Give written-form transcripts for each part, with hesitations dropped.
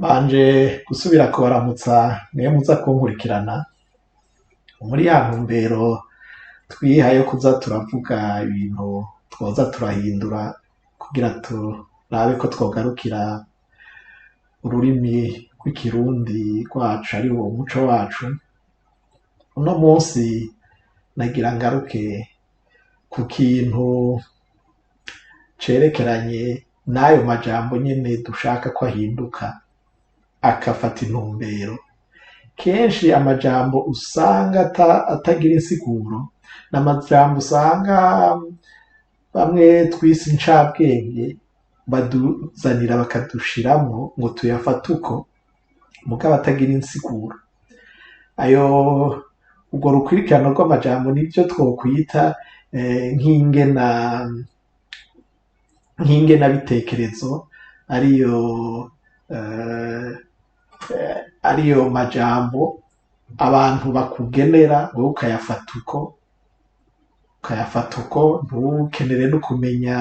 Mbanje gusubira kubaramutsa mwe muza kunkurikirana muri ya ntumbero twihaye yo kuza turavuga ibintu twoza turahindura kugira turabe ko twogarukira ururimi rw'Ikirundi rwacu, ariwo muco wacu. Uno munsi nagira ngaruke ku kintu cerekeranye n'ayo majambo nyene dushaka ko ahinduka akafata intumbero. Kenshi amajambo usanga atagira insiguro, n'amajambo usanga bamwe twise incabwenge baduzanira bakadushiramwo ngo tuyafate uko, mugabo atagira insiguro. Ayo urwo rukurikirane rw'amajambo nivyo twokwita nk'ingenabitekerezo, ariyo majambo abantu bakugenera, wewe ukayafata uko, ukayafata uko, ntukenere no kumenya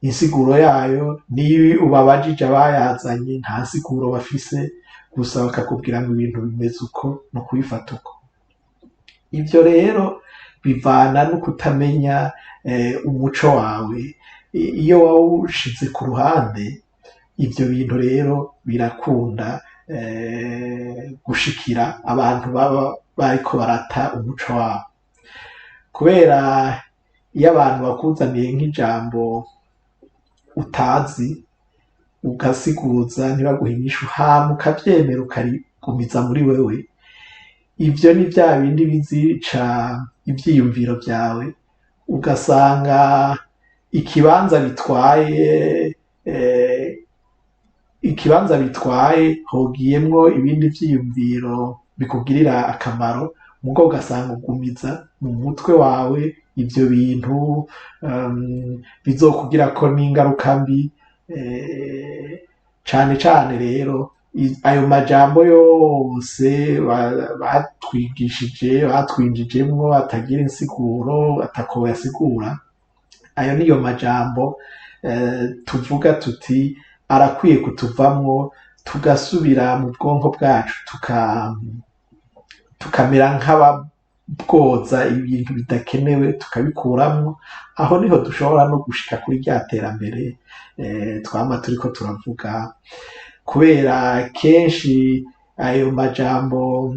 insiguro yayo. Niyo ubabajije abayazanye, nta nsiguro bafise, gusa bakakubwira ngo ibintu bimeze uko, no kubifata uko. Ivyo rero bivana no kutamenya umuco wawe. Iyo wawushize ku ruhande, ivyo bintu rero birakunda gushikira abantu baba bariko barata umuco wabo. Kubera iyo abantu bakuzaniye nk'ijambo utazi, ugasiguza ntibaguhe inyishu, hama ukavyemera ukarigumiza muri wewe, ivyo ni vya bindi bizica ivyiyumviro vyawe, ugasanga ikibanza bitwaye hogiyemwo ibindi vyiyumviro bikugirira akamaro, mugo ugasanga ugumiza mu mutwe wawe ivyo bintu bizokugirako n'ingaruka mbi. Cane cane rero ayo majambo yose batwigishije, batwinjijemwo, atagira insiguro, atako bayasigura, ayo niyo majambo tuvuga tuti arakwiye kutuvamwo, tugasubira mu bwonko bwacu, tukamera nk'ababwoza ibintu bidakenewe tukabikuramwo. Aho niho dushobora no gushika kuri rya terambere twama turiko turavuga. Kubera kenshi ayo majambo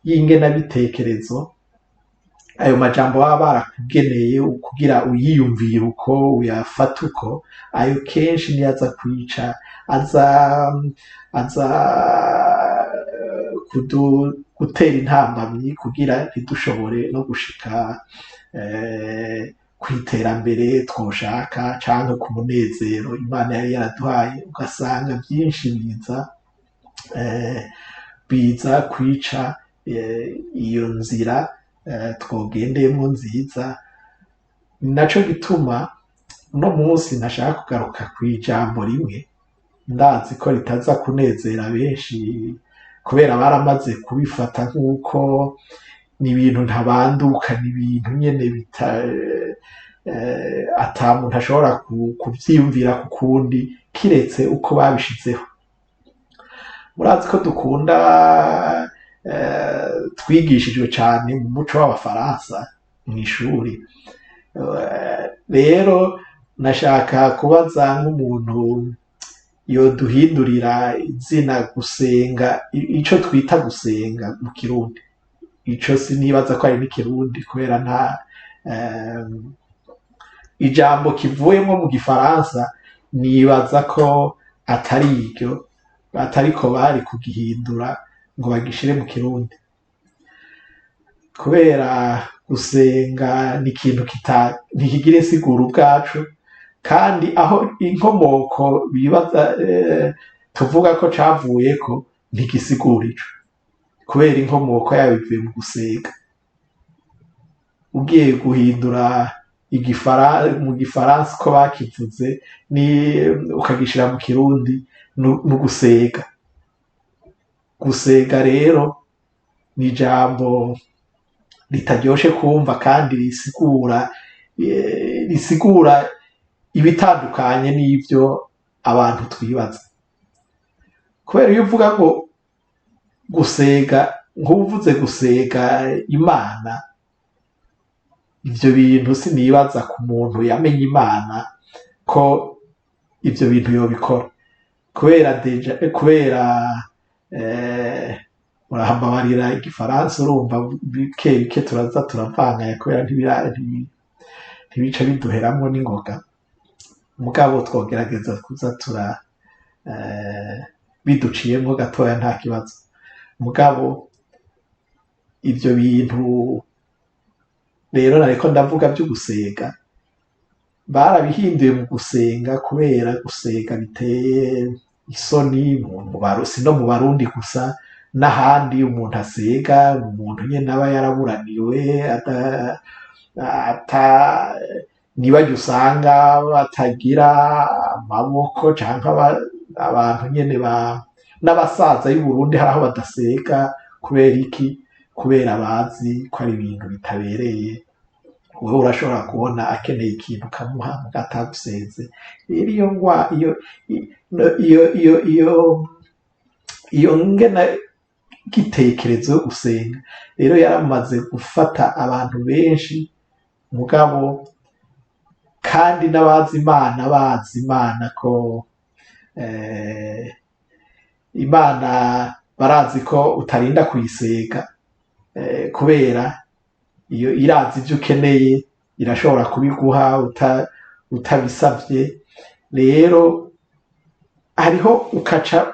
y'ingenabitekerezo, ayo majambo baba barakugeneye kugira uyiyumvire uko, uyafate uko, ayo kenshi niyo aza kwica, aza gutera intambamyi kugira ntidushobore no gushika kw'iterambere twoshaka canke ku munezero Imana yari yaraduhaye. Ugasanga vyinshi biza kwica iyo nzira twogendeyemwo nziza. Naco gituma uno munsi ntashaka kugaruka kw'ijambo rimwe, ndazi ko ritaza kunezera benshi, kubera baramaze kubifata nk'uko ni ibintu ntabanduka, ni ibintu nyene bita ata muntu ashobora kuvyiyumvira kukundi kiretse uko babishizeho. Murazi ko dukunda, twigishijwe cane mu muco w'Abafaransa mw'ishuri. Rero nashaka kubaza nk'umuntu yoduhindurira izina gusenga, ico twita gusenga mu Kirundi. Ico sinibaza ko ari n'ikirundi, kubera nta ijambo kivuyemwo mu Gifaransa, nibaza ko atari iryo, atariko bari kugihindura ngo bagishire mu Kirundi. Kubera gusenga ni ikintu ntikigira insiguro ubwacu, kandi aho inkomoko bibaza tuvuga ko cavuyeko ntigisigura ico, kubera inkomoko yayo ivuye mu gusenga. Ugiye guhindura mu Gifaransa uko bakivuze ni ukagishira mu Kirundi, n'ugusega. Gusega rero ni ijambo ritaryoshe kumva, kandi risigura ibitandukanye n'ivyo abantu twibaza. Kubera iyo uvuga ngo gusega, nk'uvuze gusega Imana, ivyo bintu sinibaza ku muntu yamenye Imana ko ivyo bintu yobikora. Kubera déjà, kubera urahambabarira igifaransa, urumva bike bike turaza turavanganya kubera ntibica biduheramwo n'ingoga. Mugabo twogerageza kuza tura biduciyemwo gatoya nta kibazo. Mugabo ivyo bintu rero nariko ndavuga vyo gusega, barabihinduye mu gusenga kubera gusega biteye isoni si no mu Barundi gusa, n'ahandi umuntu asega umuntu nyene aba yaraburaniwe, ata nibajya usanga batagira amaboko canke abantu nyene ba n'abasaza y'u Burundi hari aho badasega. Kubera iki? Kubera bazi ko ari ibintu bitabereye. Wewe urashobora kubona akeneye ikintu ukamuha muga atagusenze. Rero iyo ngwa iyo iyo iyo iyo iyo ngena gitekerezo yo gusenga rero yaramaze gufata abantu benshi, mugabo kandi n'abazi Imana bazi Imana ko Imana barazi ko utarinda kuyisega, kubera iyo irazi ivyo ukeneye, irashobora kubiguha utabisavye. Rero hariho ukaca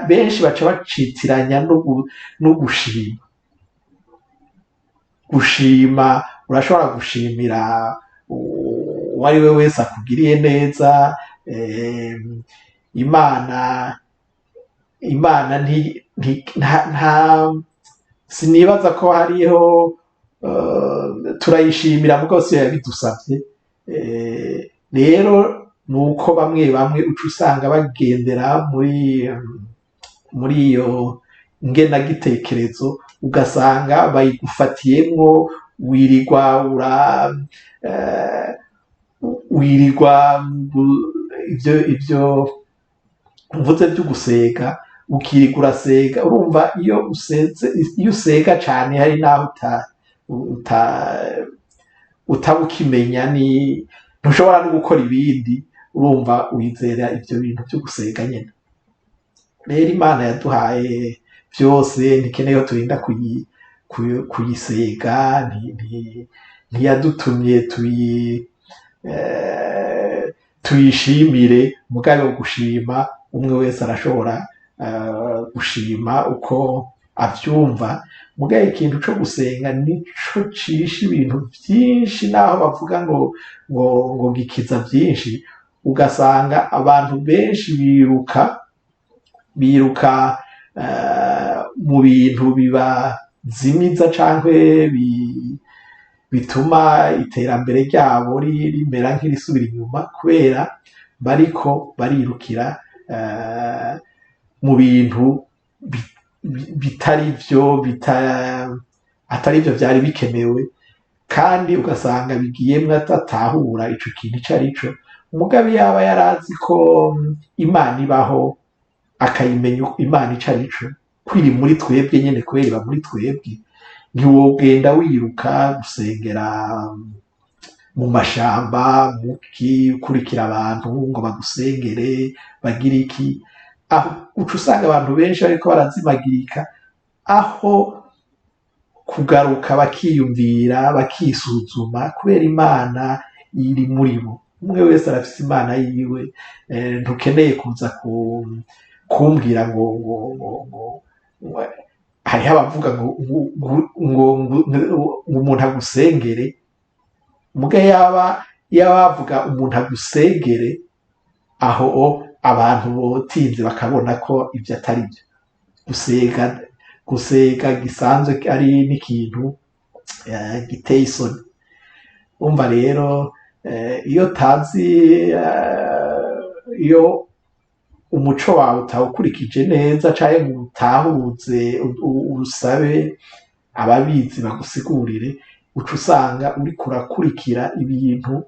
benshi baca bacitiranya no gushima. Gushima, urashobora gushimira uwo ari we wese akugiriye neza. Imana Imana nta sinibaza ko hariho turayishimira mugabo siyo yabidusavye. Rero nuko bamwe bamwe uca usanga bagendera muri iyo ngenagitekerezo, ugasanga bayigufatiyemwo, wirirwa ura wirirwa ivyo mvuze vyo gusega, ukirirwa urasega. Urumva iyo useze, iyo usega cane, hari naho uta utaba ukimenya, ni ntushobora no gukora ibindi, urumva wizera ivyo bintu vyo gusega nyene. Rero Imana yaduhaye vyose, ntikeneye ko turinda kuyisega, ntiyadutumye tuyishimire. Mugabo gushima, umwe wese arashobora gushima uko avyumva. Mugabo ikintu co gusenga nico cishe ibintu vyinshi, naho bavuga ngo gikiza vyinshi, ugasanga abantu benshi biruka mu bintu bibazimiza canke bituma iterambere ryabo rimera nk'irisubira inyuma, kubera bariko barirukira mu bintu bitari vyo, atari vyo vyari bikenewe, kandi ugasanga bigiyemwo adatahura ico kintu ico ari co. Mugabo iyaba yarazi ko Imana ibaho, akayimenya Imana ico ari co, ko iri muri twebwe nyene, kubera iba muri twebwe, ntiwogenda wiruka gusengera mu mashamba muki, ukurikira abantu ngo bagusengere bagire iki. Aho uca usanga abantu benshi bariko barazimagirika, aho kugaruka bakiyumvira, bakisuzuma, kubera Imana iri muri bo. Umwe wese arafise Imana yiwe. Ntukeneye kuza kumbwira ngo hariho abavuga ngo umuntu agusengere. Muga yaba bavuga umuntu agusengere, aho abantu botinze bakabona ko ivyo atari vyo. Gusega gisanzwe ari n'ikintu giteye isoni. Umva rero iyo utazi, iyo umuco wawe utawukurikije neza canke ngo utahuze, usabe ababizi bagusigurire, uca usanga uriko urakurikira ibintu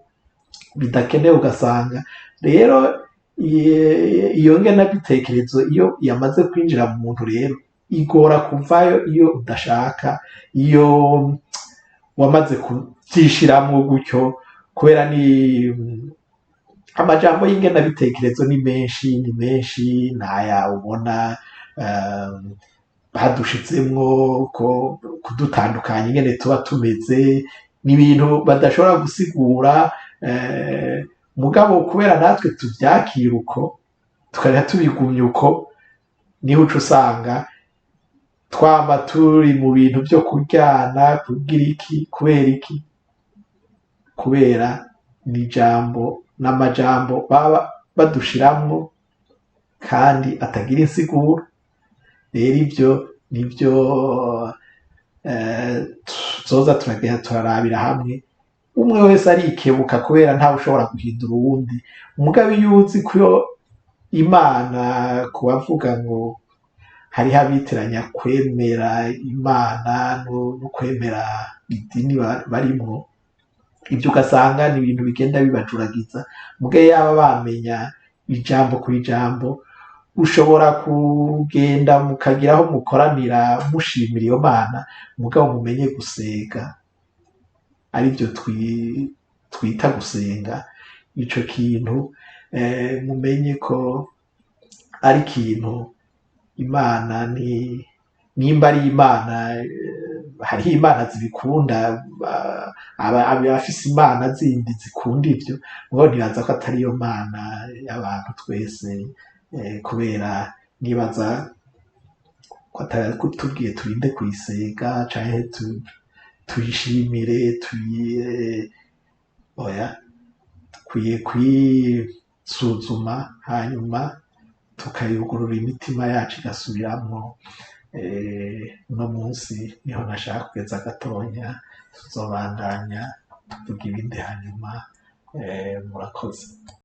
bidakenewe. Ugasanga rero Iyo ngenabitekerezo iyo yamaze kwinjira mu muntu rero igora kuvayo iyo udashaka, iyo wamaze kuvyishiramwo gutyo, kubera ni amajambo y'ingenabitekerezo ni menshi, ni menshi ntaya ubona badushizemwo ko kudutandukanya ingene tuba tumeze, ni ibintu badashobora gusigura, mugabo kubera natwe tuvyakira uko tukaja tubigumya uko, niho uca usanga twama turi mu bintu vyo kuryana, kugira iki, kubera iki? Kubera ni ijambo n'amajambo baba badushiramwo kandi atagira insiguro. Rero ivyo nivyo tuzoza turagenda turarabira hamwe, umwe wese arikebuka kubera ntawe ushobora guhindura uwundi. Mugabo iyo uzi ko Imana, kubavuga ngo hariho abitiranya kwemera Imana no kwemera idini barimwo, ivyo ugasanga ni ibintu bigenda bibajuragiza. Muga yaba bamenya ijambo ku ijambo, ushobora kugenda mukagira aho mukoranira mushimira iyo Mana, mugabo mumenye gusenga, arivyo twita gusenga. Ico kintu mumenye ko ari ikintu Imana ni nimba ari Imana, hariho imana zibikunda, abafise imana zindi zikunda ivyo, mugabo ntibaza ko atari yo Mana y'abantu twese, kubera nibaza ko atatubwiye turinde kuyisega canke tuyishimire, oya, dukwiye kwisuzuma hanyuma tukayugurura imitima yacu igasubiramwo. Uno munsi niho nashaka kugeza gatonya, tuzobandanya tuvuga ibindi hanyuma. Murakoze.